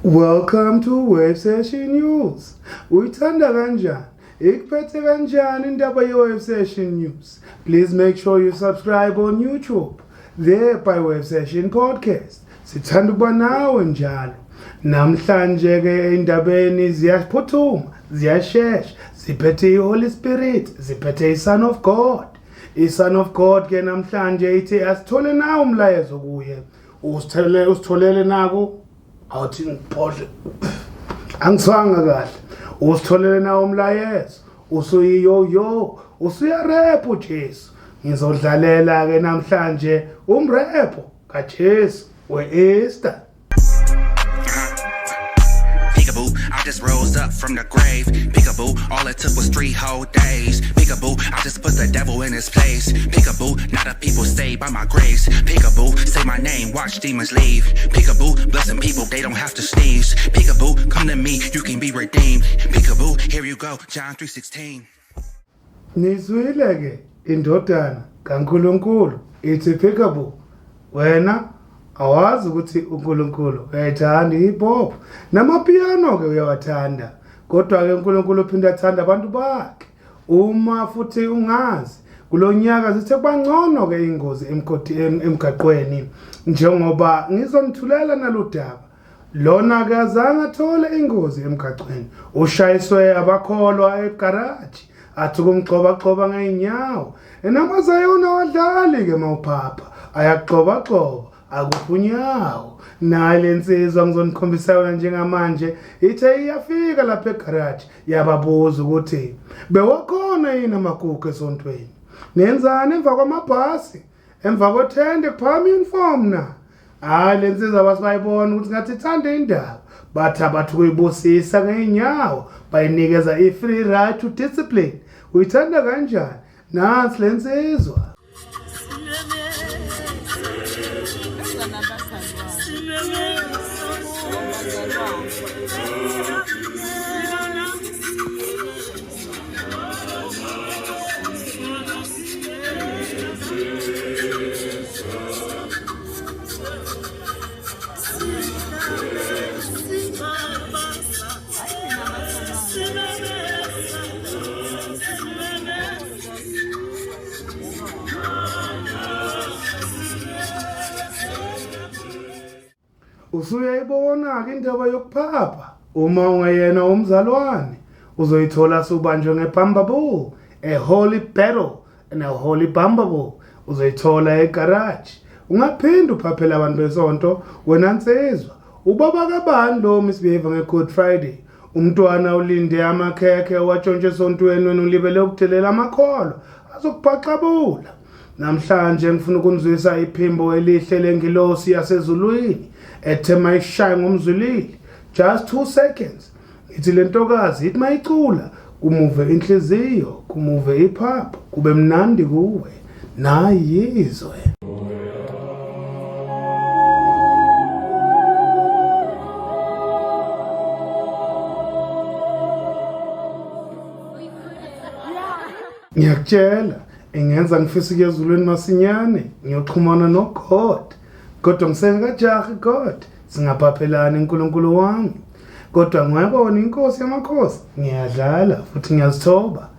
Welcome to Wave Session News. Uyithanda kanjani? Ikuphethe kanjani indaba ye-Wave Session News? Please make sure you subscribe on YouTube there by Wave Session Podcast. Sithanda ukuba nawe njalo. Namhlanje ke indabeni ziyaphuthuma, ziyashesha, ziphethe i-Holy Spirit, ziphethe i-Son of God. I-Son of God ke namhlanje ithi asithole nawe umlayezo kuye. Usithele usitholele naku awuthi ngiphodle angiswanga kahle usitholele nawo umlayezo usuyiyoyo usuyarepha uJesu ngizodlalela ke namhlanje umrepho kaJesu weEaster. Peekaboo, I just rose up from the grave. Peekaboo, all it took was 3 whole days. Peekaboo, I just put the devil in his place. Peekaboo, now the people stay by my grace. Peekaboo, say my name, watch demons leave. Peekaboo, blessing people, they don't have to sneeze. Peekaboo, come to me, you can be redeemed. Peekaboo, here you go, John 3:16. Nizwile ke indodana kaNkulunkulu ithi peekaboo. Wena awazi ukuthi uNkulunkulu uyayithanda i-hip hop namapiano ke uyawathanda, kodwa ke uNkulunkulu uphinda athanda abantu bakhe. Uma futhi ungazi, kulonyaka zithe kwangcono ke ingozi emgodi emgaqweni, njengoba ngizonithulela naludaba. Lona ke azange athole ingozi emgaqweni, ushayiswe abakholwa egaraji athi kumgxobagxoba ngeenyawo. Enamazayona awadlali ke mawuphapha, ayagxobagxoba akuphi unyawo. Nayi le nsizwa ngizonikhombisa yona njengamanje ithe iyafika lapha egaraji yababuza ukuthi bewakhona yini amagugu esontweni, nenzani emva kwamabhasi, emva kwethende kuphakama uniform na. Hayi, le nsizwa basibayibona ukuthi ngathi ithanda indaba, bathi abathi kuyibusisa ngeenyawo, bayinikeza i-free right to discipline. Uyithanda kanjani? Nansi le nsizwa. Usuyayibona-ke indaba yokuphapha. Uma ungeyena umzalwane, uzoyithola subanjwe ngebambable, a holy battle and a holy bambable. Uzoyithola egaraji. Ungaphinde uphaphele abantu besonto wena nsizwa. Ubaba kabani lo misbehave nge-Good Friday? Umntwana ulinde amakhekhe owatshontshe esontweni, wena ulibele ukudelela amakholwa azokubhaxabula. Namhlanje ngifuna ukunizwisa iphimbo elihle lengilosi yasezulwini ethe mayishaye ngomzwilili just 2 seconds. Ngithi le ntokazi ithi mayicula kumuve inhliziyo, kumuve iphaphu, kube mnandi kuwe. Nayi yizwe. Ngiyakutshela, ingenza ngifisa ukuya ezulwini masinyane ngiyoxhumana noGod, kodwa ngisengakajahi. God, singaphaphelani uNkulunkulu wami, kodwa ngiyabona inkosi yamakhosi. Ngiyadlala futhi ngiyazithoba.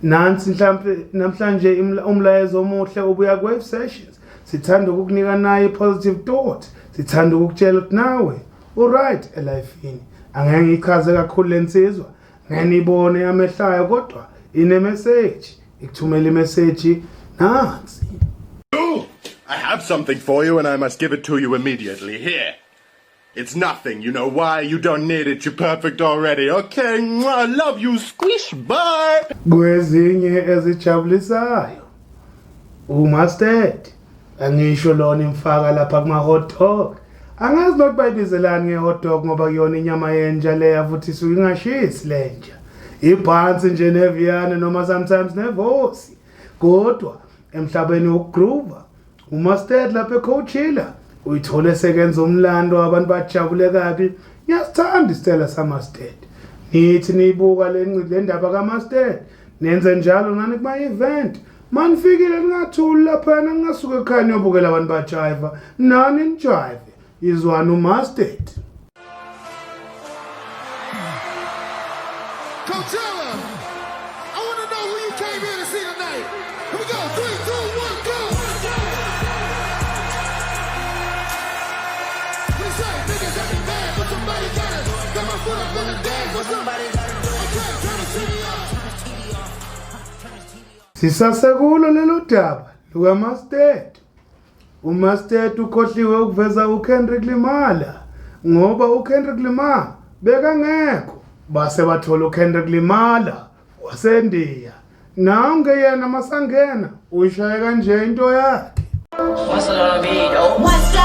Nansi mhlampe namhlanje umlayezo omuhle obuya ku-Wave Sessions. Sithanda ukukunika naye i-positive thought, sithanda ukukutshela ukuthi nawe uright elifini. Angeke ngiyichaze kakhulu le nsizwa, ngeke niyibone amehlayo, kodwa ine-message, ikuthumela imessage nansi. I have something for you and I must give it to you immediately. Here. It's nothing. You know why? You don't need it. You're perfect already. Okay. Mwah, I love you. Squish. Bye. Kwezinye ezijabulisayo, umustard angisho lona imfaka lapha kuma-hot dog. Angazi nokuthi bayibizelani nge-hot dog, ngoba kuyona inyama yenja leya, futhi isuke ingashisi lenja, ibhansi nje neviyane noma sometimes nevosi. Kodwa emhlabeni wokugroova, umustard lapha eCoachella uyithole sekenza umlando, abantu bajabule kabi. Ngiyasithanda isitela samustard. Nithi niyibuka le ndaba kamustard, nenze njalo nani kuma-event. Manifikile ningathuli laphana, ningasuke ekhaya niyobukela abantu bajiva, nani nijive. Izwana umustard. Coachella. I want to know who you came here to see tonight. Here we go. Three, two, one, go. What do you say? Niggas acting bad, but somebody gotta got my foot up on the dash. What's up? Okay, turn the TV off. Sisasekulo lelo daba lukaMastet. UMastet ukhohliwe ukuveza uKendrick Lamar ngoba uKendrick Lamar bekangekho. Base bathola uKendrick Lamar waseNdiya. Nange yena masangena uyishaye kanje into yakhe. What's it gonna be though? What's up?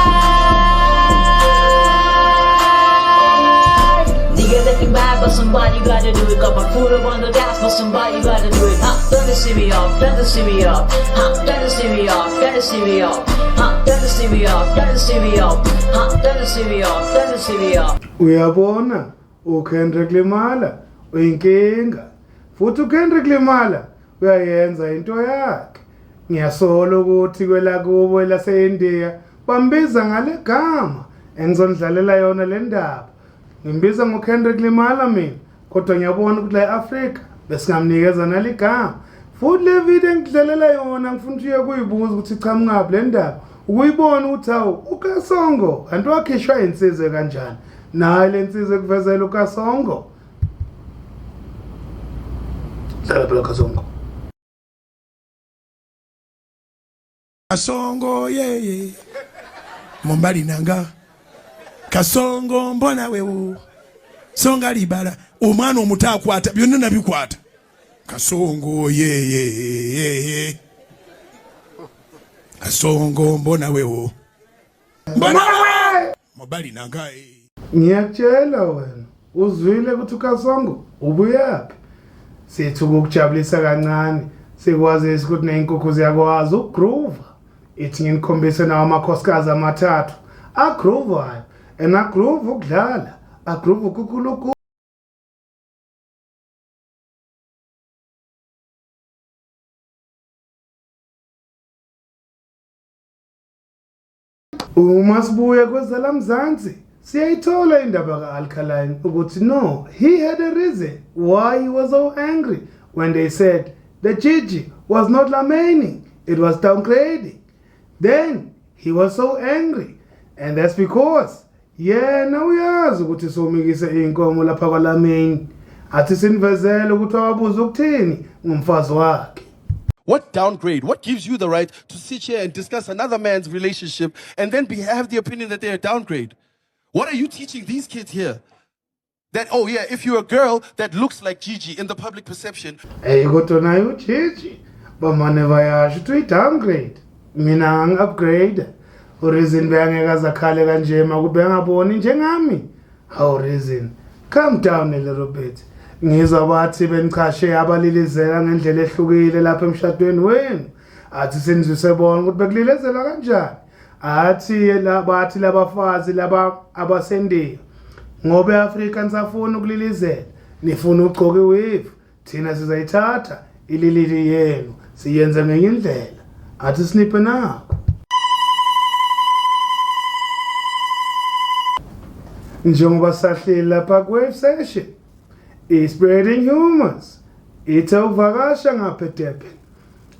Niggas acting bad, but somebody gotta do it. Got my foot up on the gas, but somebody gotta do it. Huh? Turn the CV off, turn the CV off. Huh? Turn the CV off, turn the CV off. Huh? Turn the CV off, turn the CV off. Huh? Turn the CV off, turn the CV off. Uyabona uKendrick Lamar uyinkinga futhi uKendrick Lamar uyayenza into yakhe. Ngiyasola ukuthi kwelakubo elaseIndia bambiza ngale gama engizondlalela yona le ndaba. Ngimbiza ngoKendrick Lamar mina, kodwa ngiyabona ukuthi la eAfrika besingamnikeza naligama. Futhi le video engidlalela yona ngifuna ukuthi uye kuyibuza ukuthi iqhamukaphi le ndaba, ukuyibona ukuthi hawu uKasongo kanti wakhishwa insizwe kanjani. Naye le nsizwe ekuvezela uKasongo. Dlala phela Kasongo. Kasongo yeye mobali nanga Kasongo mbona wewo songa libala omwana omuto akwata byonna nabikwata Kasongo yeye yeye Kasongo mbona wewo mbona mobali nanga eh. Ngiyakutshela wena, uzwile ukuthi uKasongo ubuyaphi. Sithi ukukujabulisa kancane, sikwazisa ukuthi nezinkukhu ziyakwazi ukugroova. Ithi nginikhombise nawo amakhosikazi amathathu agroovayo, and agroove ukudlala, agroove ukukuluku. Uma sibuya kwezela Mzansi siyayithola indaba ka-Alkaline ukuthi no, he had a reason why he was so angry when they said the Gigi was not lamenting, it was downgrading. Then he was so angry, and that's because yena uyazi ukuthi somikise inkomo lapha kwaLameni. Athi sinivezele ukuthi wabuza ukuthini ngomfazi wakhe. What downgrade? What gives you the right to sit here and discuss another man's relationship and then have the opinion that they're a downgrade? What are you teaching these kids here? That, oh yeah, if you're a girl that looks like Gigi in the public perception, Ey kodwa naye uGigi bamane bayasho ukuthi uyi-downgrade, mina ngi-upgrade. UReason beyangeke azakhale kanje makube engaboni njengami. Hawu Reason, calm down a little bit. Ngizwa bathi benichashe abalilizela ngendlela ehlukile lapha emshadweni wenu. Athi senizwise bona ukuthi bekulilezela kanjani. Athi la bathi labafazi laba abasendiya ngoba eAfrika nisafuna ukulilizela, nifuna ukugcoka iweave, thina sizayithatha ililili yenu siyenze ngenye indlela. Athi siniphe nakho. Njengoba sahleli lapha ku-Wave Session i-Spreading Humors ithe ukuvakasha ngapha eDurban,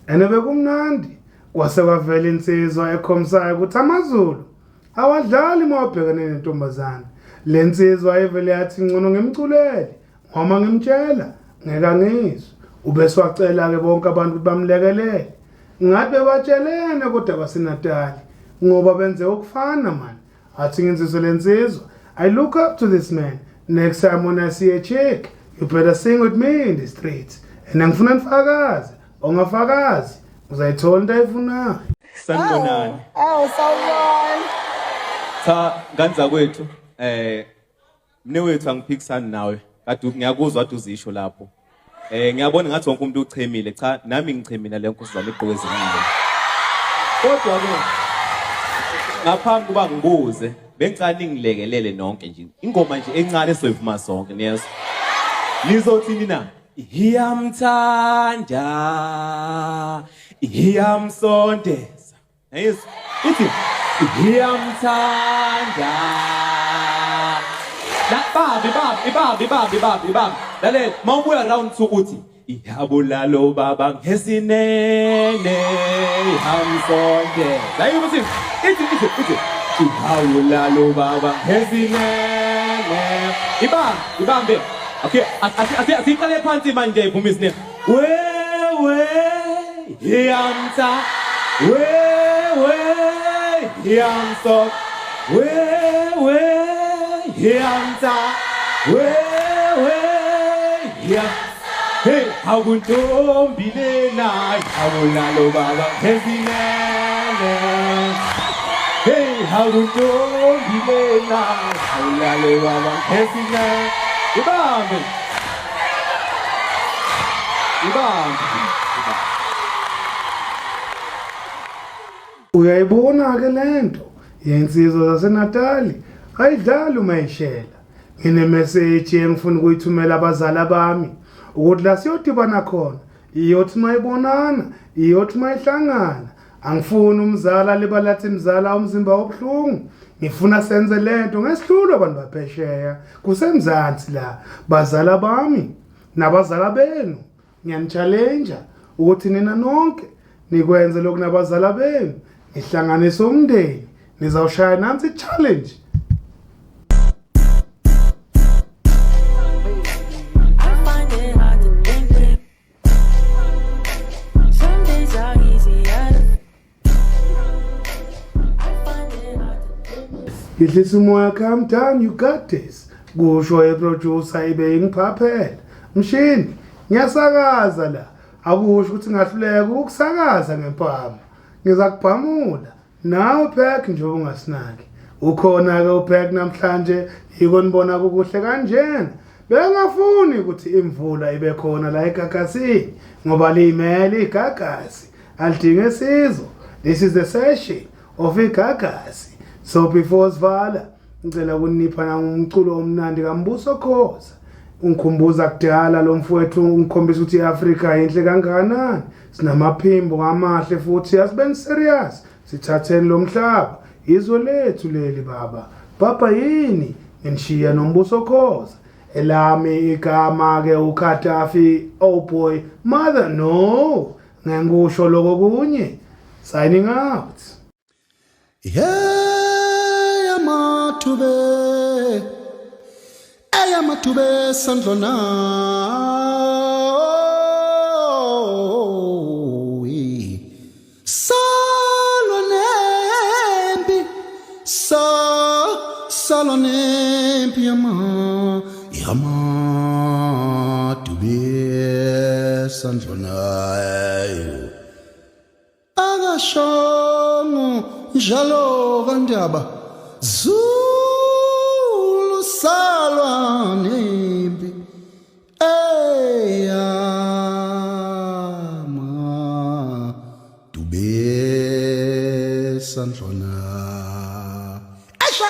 and bekumnandi kwase kwavela insizwa ekhomsayo ukuthi amaZulu awadlali uma wabhekene nentombazane. Le nsizwa ivele yathi ngcono ngimculele ngoba ngimtshela ngeke angizwe. Ubese wacela-ke bonke abantu ukuthi bamlekelele. Ngathi bebatshelene kodwa baseNatali ngoba benze okufana mani. Athi ngenziswe le nsizwa, I look up to this man. Next time when I see a chick, you better sing with me in the streets. And ngifuna nifakaze, ongafakazi uzayithola into ayifunayo. Sanibonani. Awu sawubona. Cha ngane zakwethu mne wethu angiphikisani nawe. Kade ngiyakuzwa kade uzisho lapho. Ngiyabona ngathi wonke umuntu uchemile. Cha nami ngichemile le nkosazana igqoke ezinqile. Kodwa ke ngaphambi kuba ngibuze bengicela ningilekelele nonke nje. Ingoma nje encane esizoyivuma sonke niyezwa. Nizothini na? Iyamthanda, iyamsondeza. Nayizwa? Ithi iyamthanda. La bambi bambi ibambi ibambi ibambi ibambi. Lalela mawubuya round 2 uthi ihabulalo baba ngesinene hamsonke. La ukuthi ithi ithi ithi ihabulalo baba ngesinene. Ibambe ibambe. Okay, asiqale phansi manje ivuma isinene. Wewe hiyamsa wewe hiyamso wewe hiyamsa wewe hiyam. Hey, hakuntombi lena hawulalo baba ngesinene. Hey, hakuntombi lena hawulalo baba ngesinene. Ibambe. Ibambe. Uyayibona ke lento yensizwa zaseNatali ayidlali uma ishela. Nginemeseji engifuna ukuyithumela abazali bami ukuthi la siyodibana khona iyothi mayibonana iyothi mayihlangana. Angifuni umzala libalathi mzala umzimba obuhlungu, ngifuna senze lento ngesihlulo abantu baphesheya kusemzansi la. Bazala bami nabazala benu ngiyani-challenge ukuthi nina nonke nikwenze lokhu nabazala benu, nihlanganise umndeni, nizawushaya nansi challenge. I find it hard to think. Some days are easier. I find it hard to think. Yehlisa umoya, calm down, you got this, kusho i-producer ibe ingiphaphela. Mshini, ngiyasakaza la, akusho ukuthi ngahluleka ukusakaza ngempama, ngizakubhamula nawe phek nje ungasinaki. Ukhona ke uphek namhlanje, yiko nibona kukuhle kanjena. Bengafuni ukuthi imvula ibe khona la egagasini ngoba liyimele igagasi alidinge sizo. This is the session of igagasi. So before sivala, ngicela ukunipha umculo omnandi kaMbuso Khoza. Ungikhumbuza kudala lo mfowethu, ungikhombisa ukuthi iAfrika inhle kangakanani, sinamaphimbo amahle futhi asibeni serious, sithatheni lo mhlaba, izwe lethu leli baba. Baba yini ngishiya noMbuso Khoza. Elami igama ke uKhadafi, oh boy, mother no, ngengisho lokho kunye. Signing out. Hey amathube, hey amathube sandlona, salo nempi, sa salo nempi yama yamathube sandlona, akashongo njalo kandaba Zulu salwa nempi eyama dube sandlona. Asha.